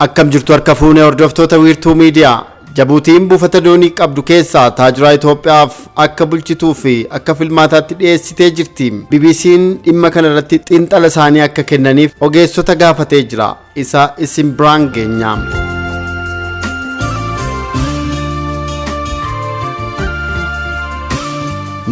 Akkam jirtu harka fuunee hordoftoota Wiirtuu Miidiyaa. Jabuutiin buufata doonii qabdu keessaa Taajuraa Itoophiyaaf akka bulchituu fi akka filmaataatti dhiyeessitee jirti. BBC'n dhimma kana irratti xiinxala isaanii akka kennaniif ogeessota gaafatee jira. Isa isin biraan geenya.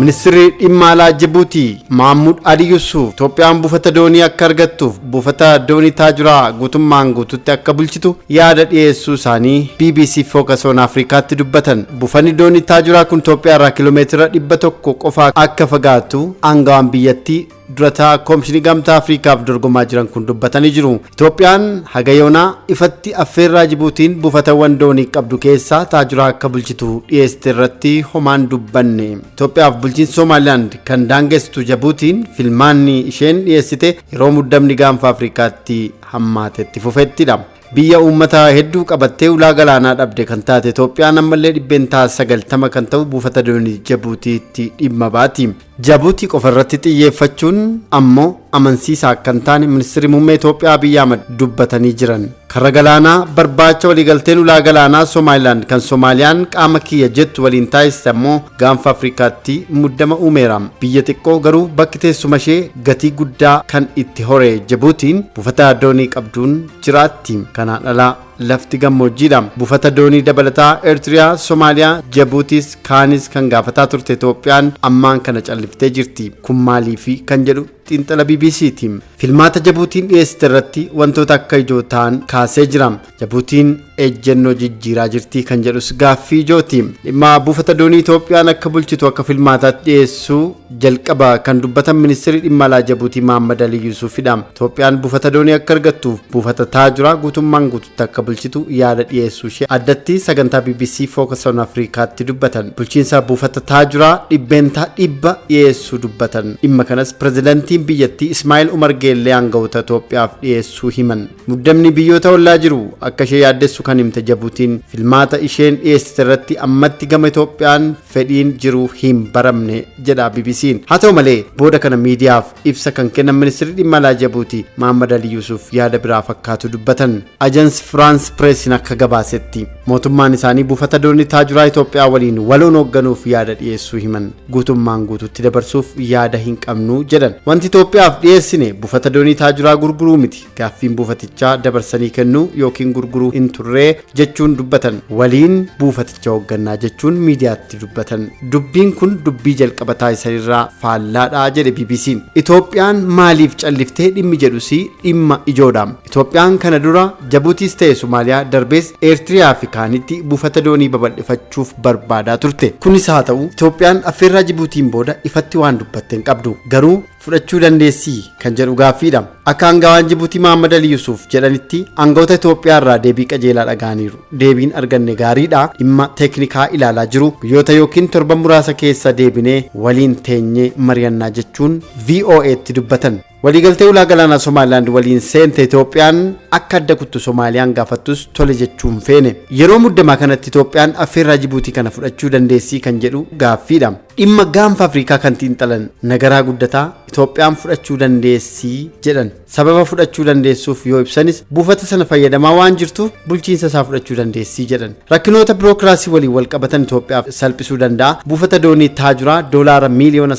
Ministirri dhimma alaa Jibuutii Mahammud Ali Yusuuf Itoophiyaan buufata doonii akka argattuuf buufata doonii Taajuraa guutummaan guututti akka bulchitu yaada dhiyeessuu isaanii BBC Focus on Afrikaatti dubbatan. Buufanni doonii Taajuraa kun Itoophiyaa irraa kiiloomeetira 100 qofa akka fagaatu aangawaan biyyattii durataa Koomishinii Gamtaa Afrikaaf dorgomaa jiran kun dubbatanii jiru. Itoophiyaan haga yoonaa ifatti affeerraa Jibuutiin buufatawwan doonii qabdu keessaa Taajuraa akka bulchitu dhiyeessite irratti homaan dubbanne. Itoophiyaaf bulchiinsa Somaalilaand kan daangessitu Jibuutiin filmaanni isheen dhiyeessite yeroo muddamni gaanfa Afrikaatti hammaatetti fufettidha. Biyya uummata hedduu qabattee ulaa galaanaa dhabde kan taate Itoophiyaan ammallee 90% kan ta'u buufata doonii Jibuutiitti dhimma baati. Jibuutii qofa irratti xiyyeeffachuun ammoo amansiisaa akka hin taane ministeerri muummee Itoophiyaa Abiyyi Ahmad dubbatanii jiran. Karra galaanaa barbaacha waliigalteen ulaa galaanaa Somaalilaand kan Somaaliyaan qaama kiyya jettu waliin taasiste ammoo gaanfa Afrikaatti muddama uumeera. Biyya xiqqoo garuu bakki teessuma ishee gatii guddaa kan itti hore Jibuutiin buufata doonii qabduun jiraatti. Kanaan alaa lafti gammoojjiidha. Buufata doonii dabalataa Eertiriyaa, Somaaliyaa, Jibuutis kaanis kan gaafataa turte Itoophiyaan ammaan kana calliftee jirti. Kun maaliifi kan jedhu xiinxala BBCti. Filmaata Jibuutiin dhiyeessite irratti wantoota akka ijoo ta'an kaasee jira. Jibuutiin ejjennoo jijjiiraa jirti kan jedhus gaaffii ijooti. Dhimma buufata doonii Itoophiyaan akka bulchitu akka filmaataatti dhiyeessuu jalqaba kan dubbatan ministeerri dhimma alaa Jibuutii Mahammad Ali Yusuufidha. Itoophiyaan buufata doonii akka argattuuf buufata Taajuraa guutummaan guututti akka bulchitu yaada dhiyeessuu ishee addatti sagantaa BBC Focus on Afrikaatti dubbatan. Bulchiinsa buufata Taajuraa 100% dhiyeessuu dubbatan. Dhimma kanas pirezidantiin biyyattii Ismaa'il Umar Geellee aangawoota Itoophiyaaf dhiyeessuu himan. Muddamni biyyoota ollaa jiru akka ishee yaaddessu kan himte Jibuutiin filmaata isheen dhiyeessite irratti ammatti gama Itoophiyaan fedhiin jiru hin baramne jedha BBC'n. Haa ta'u malee booda kana miidiyaaf ibsa kan kennan ministeerri dhimma alaa Jibuutii Mahammad Ali Yusuuf yaada biraa fakkaatu dubbatan. Ajans Firaans Pireesiin akka gabaasetti mootummaan isaanii buufata doonii Taajuraa Itoophiyaa waliin waloon hoogganuuf yaada dhiyeessuu himan. Guutummaan guututti dabarsuuf yaada hin qabnu jedhan. Wanti Itoophiyaaf dhiyeessine buufata doonii Taajuraa gurguruu miti. Gaaffiin buufatichaa dabarsanii kennuu yookiin gurguruu hin turree jechuun dubbatan. Waliin buufaticha hooggannaa jechuun miidiyaatti dubbatan. Dubbiin kun dubbii jalqaba taasisanirraa faallaadha jedhe BBC'n. Itoophiyaan maaliif calliftee dhimmi jedhus dhimma ijoodha. Itoophiyaan kana dura Jibuutiis ta'e Somaaliyaa darbees Eertiriyaa fi kaanitti buufata doonii babal'ifachuuf barbaadaa turte. Kunis haa ta'u Itoophiyaan affeerraa Jibuutiin booda ifatti waan dubbatte hin qabdu. Garuu fudhachuu dandeessii kan jedhu gaaffiidha. Akka aangawaan Jibuutii Mahammad Ali Yusuuf jedhanitti aangawoota Itoophiyaa irraa deebii qajeelaa dhaga'aniiru. Deebiin arganne gaariidha. Dhimma teeknikaa ilaalaa jiru. Guyyoota yookiin torban muraasa keessa deebinee waliin teenyee mari'annaa jechuun VOA'tti dubbatan. Waliigaltee ulaa galaanaa Somaalilaand waliin seente Itoophiyaan akka adda kuttu Somaaliyaan gaafattus tole jechuun feene. Yeroo muddamaa kanatti Itoophiyaan affeerraa Jibuutii kana fudhachuu dandeessii kan jedhu gaaffiidha. Dhimma gaanfa Afrikaa kan xiinxalan Nagaraa Guddataa Itoophiyaan fudhachuu dandeessii jedhan. Sababa fudhachuu dandeessuuf yoo ibsanis buufata sana fayyadamaa waan jirtuuf bulchiinsa isaa fudhachuu dandeessii jedhan. Rakkinoota birookiraasii waliin wal qabatan Itoophiyaaf salphisuu danda'a. Buufata doonii Taajuraa $90 miiliyoona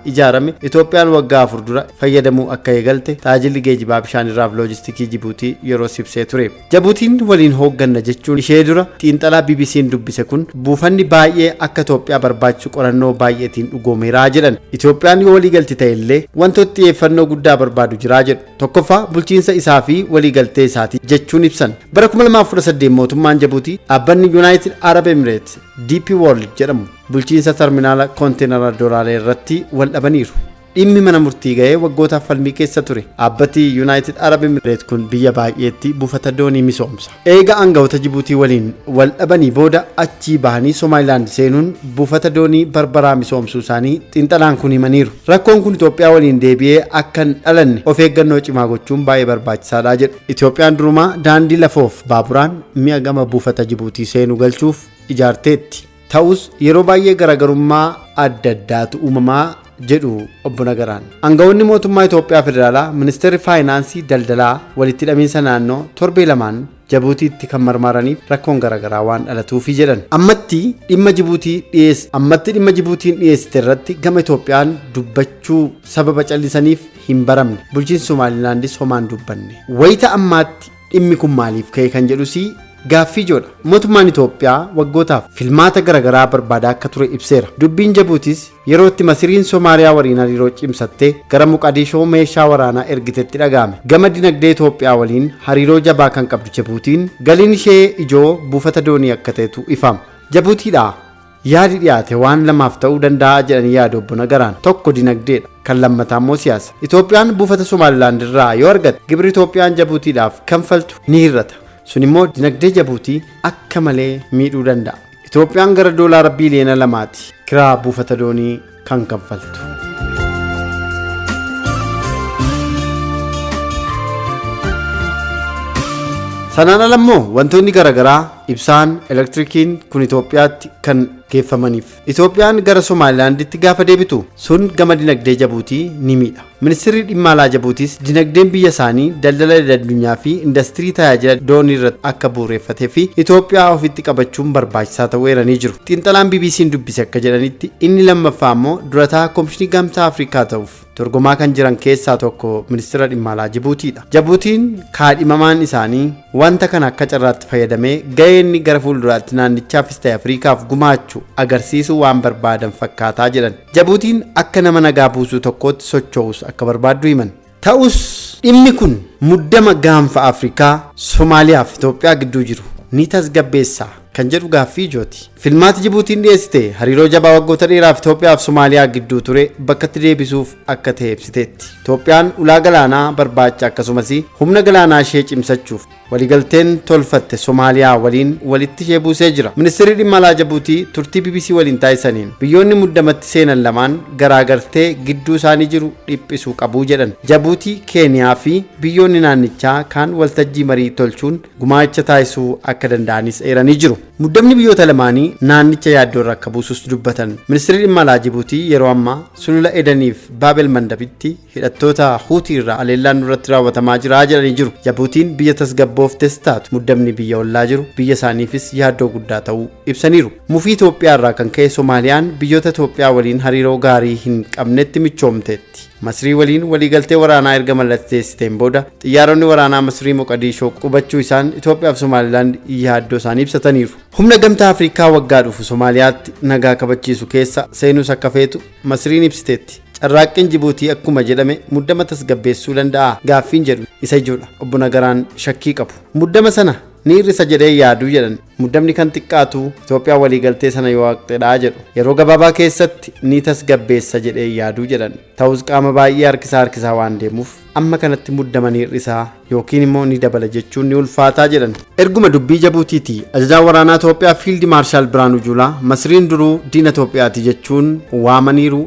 ijaarame Itoophiyaan waggaa 4 dura fayyadamuu akka eegalte tajaajilli geejibaa bishaanirraaf loojistikii Jibuutii yeroo ibsee ture. Jibuutiin waliin hoogganna jechuun ishee dura xiinxalaa BBC'n dubbise kun buufanni baay'ee akka Itoophiyaa barbaachisu qorannoo baay'eetiin dhugoomeeraa jedhan. Itoophiyaan yoo waliigalti ta'e illee wantoota xiyyeeffannoo guddaa barbaadu jiraa jedhu. Tokkoffaa bulchiinsa isaa fi waliigaltee isaati jechuun ibsan. Bara 2018 mootummaan Jibuutii dhaabbanni United Arab Emirates DP World jedhamu bulchiinsa terminaala koonteynara Doraalee irratti wal dhabaniiru. Dhimmi mana murtii ga'ee waggootaaf falmii keessa ture. Dhaabbati United Arab Emirates kun biyya baay'eetti buufata doonii misoomsa. Eega aangawoota Jibuutii waliin wal dhabanii booda achii bahanii Somaalilaand seenuun buufata doonii Barbaraa misoomsuu isaanii xiinxalaan kun himaniiru. Rakkoon kun Itoophiyaa waliin deebi'ee akka hin dhalanne of eeggannoo cimaa gochuun baay'ee barbaachisaadha jedhu. Itoophiyaan durumaa daandii lafoof baaburaan mi'a gama buufata Jibuutii seenuu galchuuf ijaarteetti. Ta'us yeroo baay'ee garaagarummaa adda addaatu uumamaa jedhu obbo Nagaraan. Aangawoonni mootummaa Itoophiyaa Federaalaa, Ministeerri Faayinaansii Daldalaa walitti hidhamiinsa naannoo torbee lamaan Jabuutiitti kan marmaraniif rakkoon garaagaraa waan dhalatuufi jedhan. Ammatti dhimma Jibuutii dhiyeesse ammatti dhimma Jibuutiin dhiyeessite irratti gama Itoophiyaan dubbachuu sababa callisaniif hin baramne. Bulchiinsi Somaalilaandis homaan dubbanne. Wayita ammaatti dhimmi kun maaliif ka'e kan jedhus gaaffii ijoodha. Mootummaan Itoophiyaa waggootaaf filmaata garaagaraa barbaadaa akka ture ibseera. Dubbiin Jabuutis yeroo itti Masiriin Somaaliyaa waliin hariiroo cimsattee gara Moqadishoo meeshaa waraanaa ergitetti dhaga'ame. Gama dinagdee Itoophiyaa waliin hariiroo jabaa kan qabdu Jabuutiin galiin ishee ijoo buufata doonii akka ta'etu ifama. Jabuutiidhaa yaadi dhiyaate waan lamaaf ta'uu danda'a jedhanii yaadu obbo Nagaraan. Tokko dinagdeedha, kan lammataa immoo siyaasa. Itoophiyaan buufata Somaalilaand irraa yoo argatte gibirri Itoophiyaan Jabuutiidhaaf kanfaltu ni hir'ata. Sun immoo dinagdee Jabuutii akka malee miidhuu danda'a. Itoophiyaan gara doolaara biiliyoona 2ti kiraa buufata doonii kan kanfaltu. Sanaan ala immoo wantoonni garaagaraa ibsaan elektirikiin kun Itoophiyaatti kan geeffamaniif. Itoophiyaan gara Somaalilaanditti gaafa deebitu sun gama dinagdee Jabuutii ni miidha. Ministeerri dhimma alaa Jabuutiis dinagdeen biyya isaanii daldala addunyaa fi industirii tajaajila doonii irratti akka bu'uureffatee fi Itoophiyaa ofitti qabachuun barbaachisaa ta'uu eeranii jiru. Xiinxalaan BBC'n dubbise akka jedhanitti inni lammaffaa immoo durataa Komishinii Gamtaa Afrikaa ta'uuf dorgomaa kan jiran keessaa tokko ministeera dhimma alaa Jibuutiidha. Jabuutiin kaadhimamaan isaanii wanta kana akka carraatti fayyadamee gahee inni gara fuulduraatti naannichaafis ta'e Afrikaaf gumaachu agarsiisuu waan barbaadan fakkaataa jedhan. Jabuutiin akka nama nagaa buusuu tokkootti socho'us akka barbaaddu himan. Ta'us dhimmi kun muddama gaanfa Afrikaa, Somaaliyaa fi Itoophiyaa gidduu jiru ni tasgabbeessa kan jedhu gaaffii ijooti. Filmaati Jibuutiin dhiyeessite hariiroo jabaa waggoota dheeraaf Itoophiyaa fi Somaaliyaa gidduu ture bakkatti deebisuuf akka ta'e ibsiteetti. Itoophiyaan ulaa galaanaa barbaacha akkasumas humna galaanaa ishee cimsachuuf waliigalteen tolfatte Somaaliyaa waliin walitti ishee buusee jira. Ministeerri dhimma alaa Jabuutii turtii BBC waliin taasisaniin biyyoonni muddamatti seenan lamaan garaagartee gidduu isaanii jiru dhiphisuu qabu jedhan. Jabuutii, Keeniyaa fi biyyoonni naannichaa kaan waltajjii marii tolchuun gumaacha taasisuu akka danda'anis eeranii jiru. Muddamni biyyoota lamaanii naannicha yaaddoo irra akka buusus dubbatan. Ministeerri dhimma alaa Jibuutii yeroo ammaa sulula Edeniif Baabel Mandabitti hidhattoota Huutii irraa haleellaan irratti raawwatamaa jira jedhanii jiru. Jabuutiin biyya tasgabbooftes taatu muddamni biyya ollaa jiru biyya isaaniifis yaaddoo guddaa ta'uu ibsaniiru. Mufii Itoophiyaa irraa kan ka'e Somaaliyaan biyyoota Itoophiyaa waliin hariiroo gaarii hin qabnetti michoomteetti. Masrii waliin waliigaltee waraanaa erga mallatteessiteen booda xiyyaaronni waraanaa Masrii Moqadiishoo qubachuu isaan Itoophiyaa fi Somaalilaand yaaddoo isaanii ibsataniiru. Humna gamtaa Afrikaa waggaa dhufu Somaaliyaatti nagaa kabachiisu keessa seenuus akka feetu Masriin ibsiteetti. Carraaqqiin Jibuutii akkuma jedhame muddama tasgabbeessuu danda'a gaaffiin jedhu isa ijoodha. Obbo Nagaraan shakkii qabu. Muddama sana ni hir'isa jedhee yaaduu jedhan. Muddamni kan xiqqaatu Itoophiyaa waliigaltee sana yoo haqxedhaa jedhu. Yeroo gabaabaa keessatti ni tasgabbeessa jedhee yaaduu jedhan. Ta'us qaama baay'ee harkisaa waan deemuuf amma kanatti muddama ni hir'isaa yookiin immoo ni dabala jechuun ni ulfaataa jedhan. Erguma dubbii Jabuutiiti ajajaan waraanaa Itoophiyaa Fiildi Maarshaal Biraanuu Juulaa Masriin duruu diina Itoophiyaati jechuun waamaniiru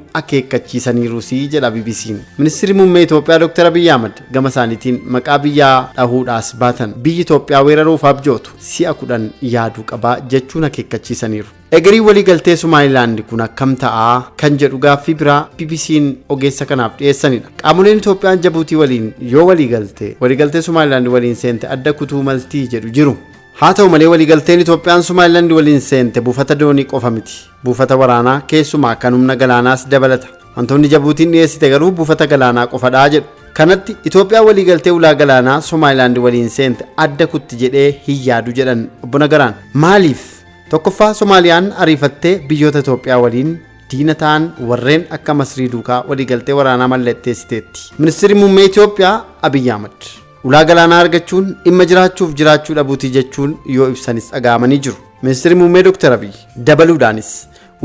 akeekkachiisaniiruus jedha BBC'n. Ministeerri muummee Itoophiyaa Dr. Abiyyi Ahmad gama isaaniitiin maqaa biyyaa dhahuudhaas baatan biyyi Itoophiyaa weeraruuf abjootu si'a 10 yaaduu qabaa jechuun akeekkachiisaniiru. Egerii waliigaltee Somaalilaand kun akkam ta'aa kan jedhu gaaffii biraa BBC'n ogeessa kanaaf dhiyeessanidha. Qaamoleen Itoophiyaan Jabuutii waliin yoo waliigaltee Somaalilaand waliin seente adda kutuu maltii jedhu jiru. Haa ta'u malee waliigalteen Itoophiyaan Somaalilaand waliin seente buufata doonii qofa miti. Buufata waraanaa keessumaa kan humna galaanaas dabalata. Wantoonni Jabuutiin dhiyeessite garuu buufata galaanaa qofadhaa jedhu. Kanatti Itoophiyaan waliigaltee ulaa galaanaa Somaalilaand waliin seente adda kutti jedhee hin yaadu jedhan obbo Nagaraan. Maaliif? Tokkoffaa Somaaliyaan ariifattee biyyoota Itoophiyaa waliin diina ta'an warreen akka Masrii duukaa waliigaltee waraanaa mallatteessiteetti. Ministeerri muummee Itoophiyaa Abiyyi Ahmad ulaa galaanaa argachuun dhimma jiraachuuf jiraachuu dhabuutii jechuun yoo ibsanis dhaga'amanii jiru. Ministeerri muummee Dr. Abiyyi dabaluudhaanis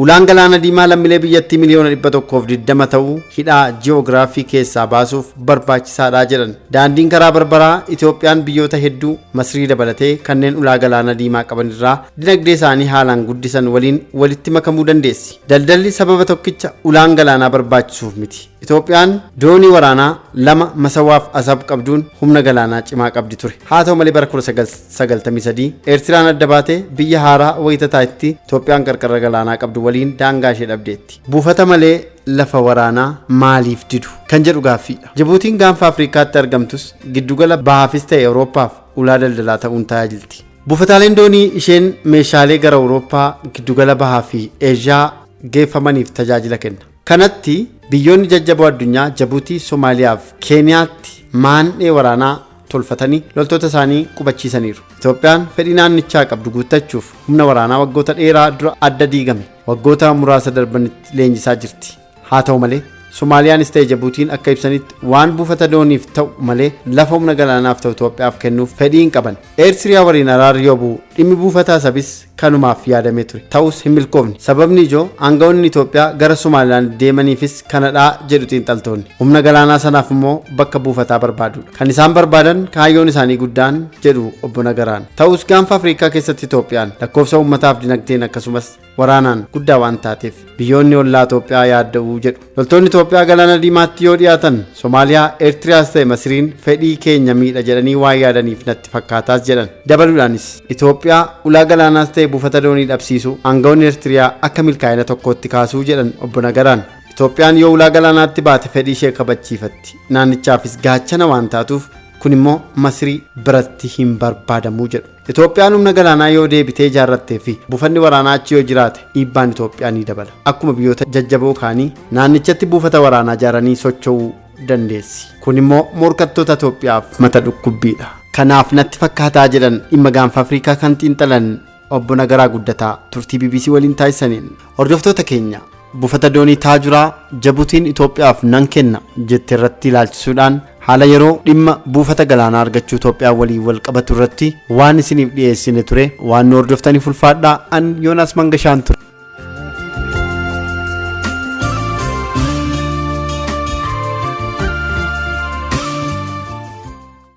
ulaan galaana diimaa lammiilee biyyattii miliyoona 120 ta'uu hidhaa ji'oogiraafii keessaa baasuuf barbaachisaadha jedhan. Daandiin karaa Barbaraa Itoophiyaan biyyoota hedduu Masrii dabalatee kanneen ulaa galaana diimaa qaban irraa dinagdee isaanii haalaan guddisan waliin walitti makamuu dandeessi. Daldalli sababa tokkicha ulaan galaanaa barbaachisuuf miti. Itoophiyaan doonii waraanaa 2 Masawaaf Asab qabduun humna galaanaa cimaa qabdi ture. Haa ta'u malee bara 1993 Eertiraan adda baatee biyya haaraa wayita taa'itti Itoophiyaan qarqara galaanaa qabdu waliin daangaa ishee dhabdeetti. Buufata malee lafa waraanaa maaliif didu kan jedhu gaaffiidha. Jibuutiin gaanfa Afrikaatti argamtus giddugala bahaafis ta'e Awurooppaaf ulaa daldalaa ta'uun tajaajilti. Buufataaleen doonii isheen meeshaalee gara Awurooppaa, Giddugala Bahaa fi Eeshiyaa geeffamaniif tajaajila kenna. Kanatti biyyoonni jajjaboo addunyaa Jabuutii, Somaaliyaa fi Keeniyaatti maandhee waraanaa tolfatanii loltoota isaanii qubachiisaniiru. Itoophiyaan fedhii naannichaa qabdu guuttachuuf humna waraanaa waggoota dheeraa dura adda diigame waggoota muraasa darbanitti leenjisaa jirti. Haa ta'u malee Somaaliyaanis ta'e Jabuutiin akka ibsanitti waan buufata dooniif ta'u malee lafa humna galaanaaf ta'u Itoophiyaaf kennuuf fedhii hin qaban. Eertiriyaa waliin araarri yoo bu'u dhimmi buufata Asabis kanumaaf yaadamee ture. Ta'us hin milkoofne. Sababni ijoo aangawoonni Itoophiyaa gara Somaalilaand deemaniifis kanadhaa jedhu xiinxaltoonni. Humna galaanaa sanaaf immoo bakka buufataa barbaadudha. Kan isaan barbaadan kaayyoon isaanii guddaan jedhu obbo Nagaraan. Ta'us gaanfa Afrikaa keessatti Itoophiyaan lakkoofsa uummataaf dinagdeen akkasumas waraanaan guddaa waan taateef biyyoonni ollaa Itoophiyaa yaadda'uu jedhu. Loltoonni Itoophiyaa galaana Diimaatti yoo dhiyaatan Somaaliyaa, Eertiriyaas ta'e Masiriin fedhii keenya miidha jedhanii waan yaadaniif natti fakkaataas jedhan. Dabaluudhaanis Itoophiyaa ulaa galaanaas ta'e buufata doonii dhabsiisu aangawoonni Eertiriyaa akka milkaa'ina tokkootti kaasuu jedhan obbo Nagaraan. Itoophiyaan yoo ulaa galaanaatti baate fedhii ishee kabachiifatti. Naannichaafis gaachana waan taatuuf kun immoo Masirii biratti hin barbaadamuu jedhu. Itoophiyaan humna galaanaa yoo deebitee ijaarrattee fi buufanni waraanaa achi yoo jiraate dhiibbaan Itoophiyaa ni dabala. Akkuma biyyoota jajjaboo kaanii naannichatti buufata waraanaa ijaaranii socho'uu dandeessi. Kun immoo morkattoota Itoophiyaaf mata dhukkubbiidha. Kanaaf natti fakkaataa jedhan dhimma gaanfa Afrikaa kan xiinxalan obbo Nagaraa Guddataa turtii BBC waliin taasisaniin. Hordoftoota keenya buufata doonii Taajuraa Jabuutiin Itoophiyaaf nan kenna jette irratti ilaalchisuudhaan haala yeroo dhimma buufata galaanaa argachuu Itoophiyaa waliin wal qabatu irratti waan isiniif dhiyeessine ture waan nu hordoftaniif ulfaadhaa an Yoonaas Mangashaan ture.